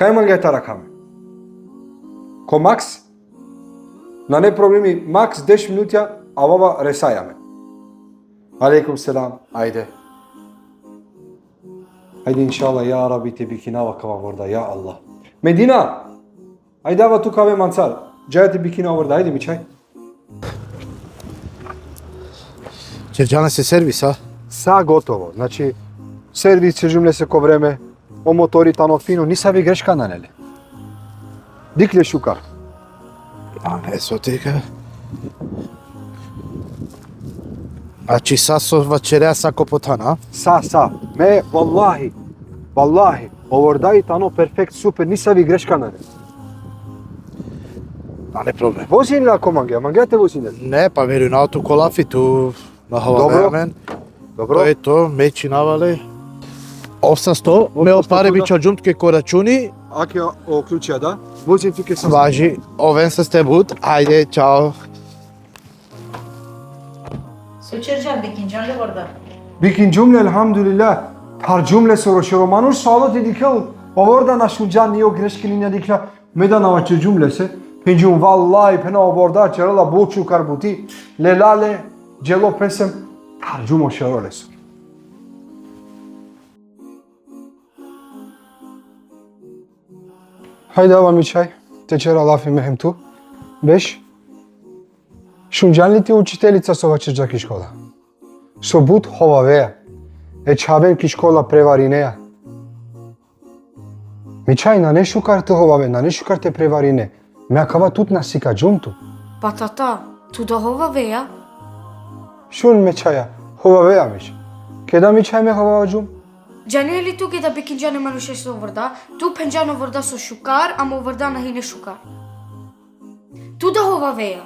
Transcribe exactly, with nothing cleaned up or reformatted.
Kaj mangea te arakha amen? Ko maks? Nane problemi, maks deš minutja avava, resaja amen. Alejkum selam, ajde. Ajde, inšallah, ja Rabbi, te bikinava kava vorda, ja Allah. Medina! Ajde, ava tu kave mancar. Džaja te bikina vorda, ajde, Mičaj. Ćerđan lese servis, a? Sa gotovo. Znači, servis ćerđum lese ko vreme, o motori tano fino, nisavi greška nane le. Dikh le šukar. A, e, so te ka. Znači, sa so vaćerea, sa ko po than, a? Sa, sa. Me, vallahi, vallahi, o vorda i tano perfekt, super, nisavi greška nane. Nane problem. Vozin le ako mangea, mangea te vozin le? Ne, pa verujnava tu ko lafi, tu na hava Dobro. Amen. Dobro. To je to, me činava le. Osam sto, me o pare bičhađum tuke ko računi. Ake o ključja da. Vozin tuke sa. Važi, oven saste but, ajde, čao. So ćerđan, bikinđan le vorda? Bikinđum le, elhamdulillah. Tharđum le soro šero manuš, so alo te dikhel, o vorda na šunđa, ni o greške ni na dikhla. Me da na vaćerđum lese, phenđum, vallahi, phena, o vorda ćerela but šukar buti, lela le, dželo pesem, tharđum o šero leso. Hajde, ava Mičaj, te ćera lafi me hem tu. Beš. Šunđan li ti učiteljica so vaćerđa ki škola? So but hovavea. E čhaven ki škola prevarinea. Mičaj, nane šukar te hovave, nane šukar te prevarine. Me akava tut na sikađum tu. Pa tata, tu da hovavea? Šun, Mičaja, hovavea, Mičaj. Keda, Mičaj, me hovavađum? Džane li tu keda bikinđan e manušeso vorda, tu phenđan o vorda so šukar, ama o vorda na hine šukar. Tu da hovavea?